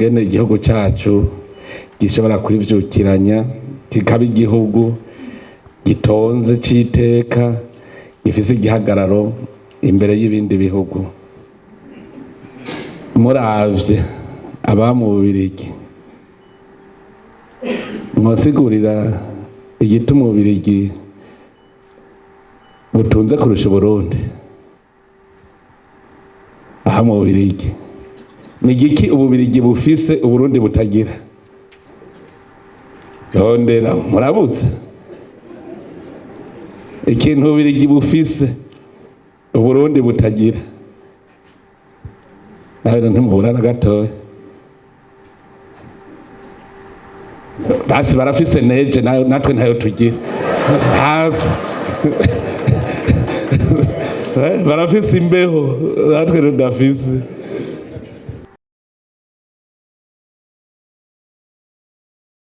Ingene igihugu cyacu gishobora kwivyukiranya kikaba igihugu gitonze c'iteka, gifise igihagararo imbere y'ibindi bihugu. Muravye aba mu Bubirigi, mwasigurira igituma Ububirigi butunze kurusha Uburundi? Aha mu Bubirigi ni igiki Ububirigi bufise Uburundi butagira? Rondera murabutse ikintu Ububirigi bufise Uburundi butagira. Nawe ntimubura na gatoya. Basi barafise neje, natwe ntayo tugira hasi. Barafise imbeho, natwe tudafise.